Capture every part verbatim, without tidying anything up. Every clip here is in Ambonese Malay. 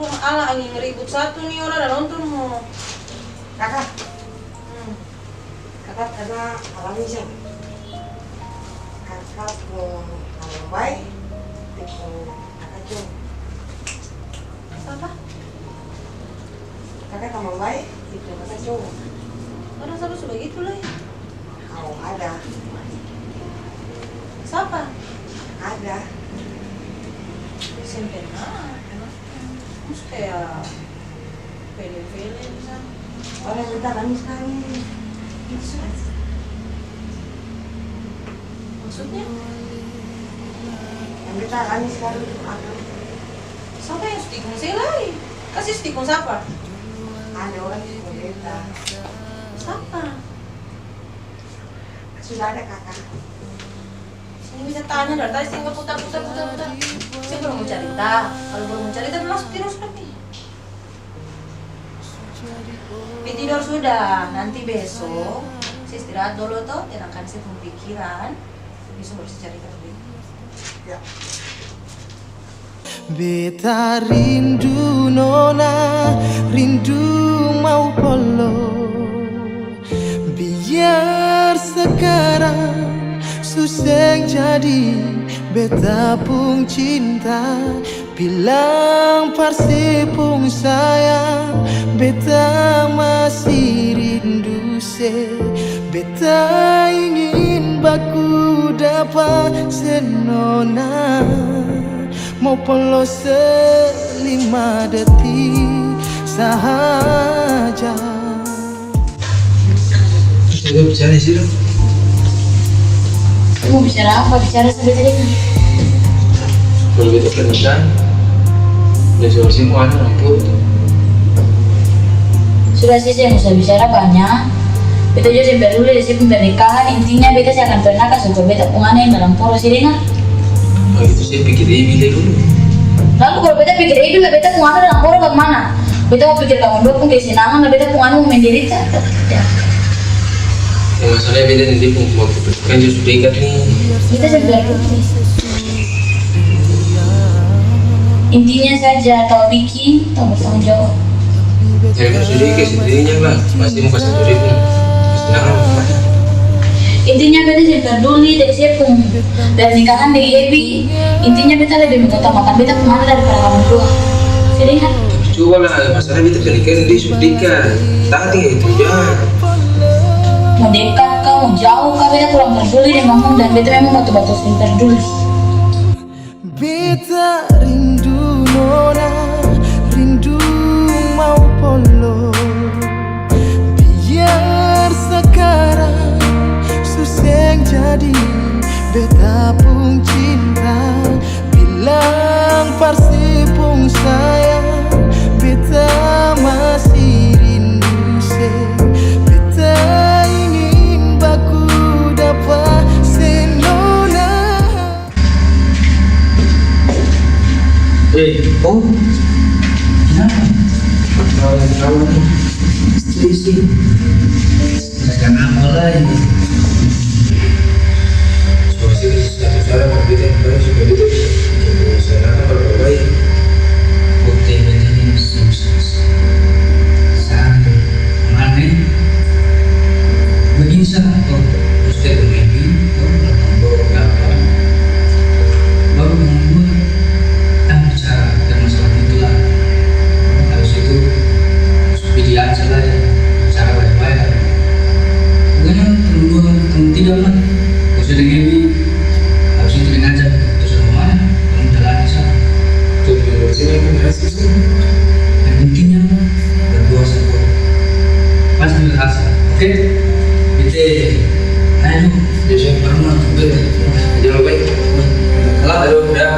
Ala anging ribut satu ni, orang ada nonton mo. Kaka. Hmm. Kaka karna alami sa. Kaka pung tamang bae, dia pung kaka cowok. Sapa? Kaka tamang bae, dia pung kaka cowok. Orang sapa su bagitu lai? Kalo ada. Sapa? Ada. Seng pernah. Terus kaya film-film sa. Orang beta nangis, nangis. Maksudnya? Yang beta nangis kan, akang. Sapa yang su tikung se lai? Kasi su tikung sapa? Ada orang tikung beta. Sapa? Sudah ada, Kaka. Seng bisa tanya dari tadi, seng putar, putar, putar, putar. Seng belum mau carita. Kalau belum mau carita, masuk terus lagi. Pi tidor sudah, nanti besok se istirahat dolo to, tenangkan se pung pikiran, besok baru se carita lagi. Ya. Beta rindu nona, rindu mau polo. Biar sakarang su seng jadi beta pung cinta, bilang par se pung sayang, beta masih rindu se, beta ingin baku dapa se nona. Mo polo se lima detik sahaja. Coba bicara di situ. Mo bicara apa? Bicara sampe tadi kan. Kalau beta pernikahan, udah selesai, mau ada orang tua itu. Sudah sih, seng usah bicara banya. Beta jua seng peduli deng se pung pernikahan, intinya beta seng akan pernah kasi iko beta pung ana yang dalam poro, se dengar? Kalo itu se pikir Ebi lai dulu. Lalu kalo beta pikir Ebi, la beta pung ana dalam poro bagimana? Beta mo pikir katong dua pung kesenangan, la beta pung ana mo menderita? Ya, masalahnya beta deng dia pung waktu pernikahan jua su dekat ni. Beta seng peduli. Intinya saja, tau biking, tau bertanggung jawab. Jadi, maksudnya, kayak sendirinya lah, pasti mau kasih diri pun. Pasti nang. Intinya, beta seng peduli deng se pung pernikahan deng Ebi. Intinya, beta lebih mengutamakan beta pung ana daripada katong dua. Se dengar? Tapi coba lah, masalah beta pernikahan, dia su nikah. Tadi itu, ya. Mo dekat ka, mo jauh ka, beta kurang peduli deng katong, dan beta memang batul-batul seng peduli. Beta rindu nona, rindu mau polo. Biar sakarang su seng jadi beta pung cinta. Bilang par se pung sayang, beta masih rindu se. Beta ingin baku dapa se nona. Eh, oh. Kenapa? Kenapa, kenapa nih? Istri sih. Kenapa lagi? Suara sih satu suara, kalau beta yang baru suka beta bisa bikin suara apa, kalau baik. Oke, beta ini sukses. Satu. Aman, eh? Begini sa, oh, terus dia begini, oh, lapor apa? Baru ngomong, ah, bicara dan masalah itu lah. Habis itu, video aja lah ya, bicara baik-baik lah. Pokoknya perlu dua, perlu tiga lah. Gak usah dengan ini, habis itu dengan aja, terus sama mana, kamu jalani sana. Tuh, di luar sini kan berhasil sih. Yang pentingnya berdua satu. Pasti berhasil. Oke? Bete. Ayo, dia siap bareng lah. Oke. Jangan lupa ya. Salam, aduh, udah.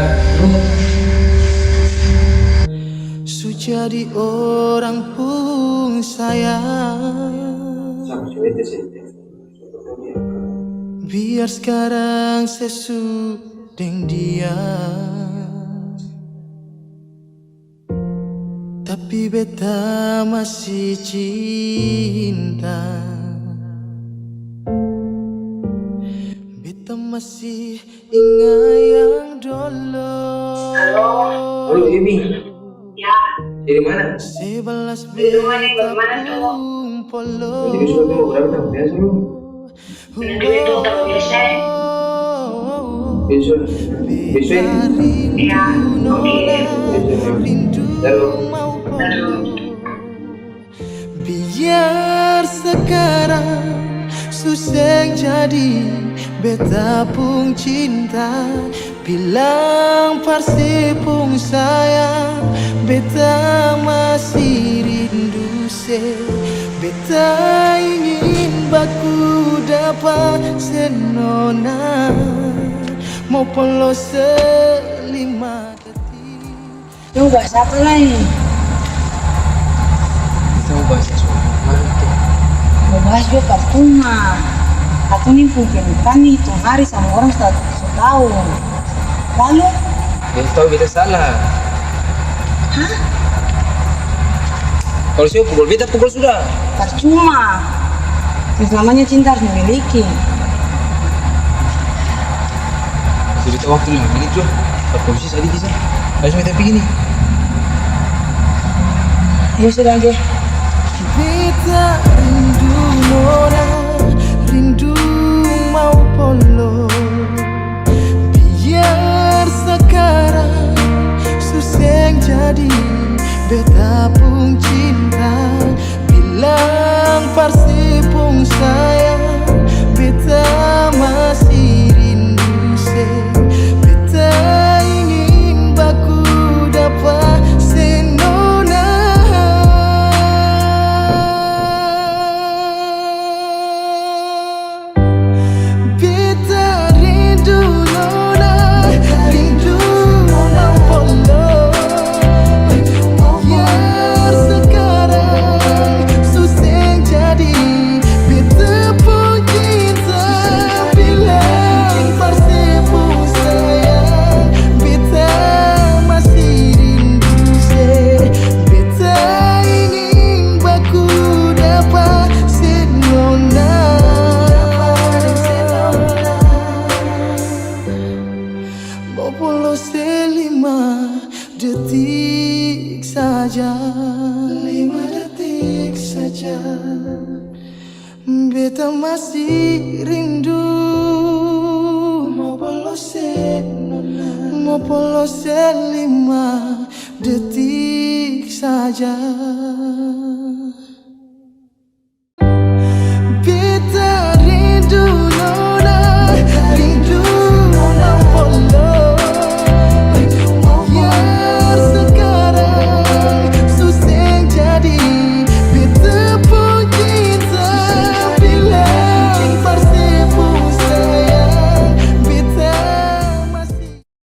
Su jadi orang pung sayang. Biar skarang se su deng dia, tapi beta masih cinta. Beta masih inga yang dolo. Halo. Halo, Emi. Ya. Dari mana? Di rumah nih, bagaimana tuh? Jadi sudah tunggu berapa tahun? Biasa lu. Karena duit tuh tak biasa. Biasa. Biasa. Iya, oke. Biasa. Lalu. Lalu. Biar sekarang su seng jadi beta pung cinta, bilang par se pung sayang, beta masih rindu se, beta ingin baku dapa se nona, mo polo se lima detik. Yo, bahas apa lai? Kita mau bahas sesuatu. Mana itu? Mau bahas jua parcuma. Katong ni pung pernikahan ni hitung hari sama orang su ta-, su tau. Lalu? Beta tau beta salah. Hah? Kalo se pukul beta, pukul sudah. Parcuma. Yang namanya cinta harus memiliki. Jadi, beta waktu lima menit jua. Par polisi sadiki sa. Ayo, beta pigi ni. Ayo, sudah, Ge. Beta rindu nona, rindu mau polo. Biar sakarang su seng jadi beta pung cinta, bilang par se pung sayang, beta masih rindu se, beta ingin baku dapa se nona. Beta rindu nona, rindu nona polo. Biar sakarang su seng jadi beta pung cinta, bilang par se pung sayang, beta masih rindu se, beta ingin baku dapa se nona. Mo polo se lima detik saja, lima detik saja. Beta masih rindu. Mo polo se nona, mo polo se lima detik saja.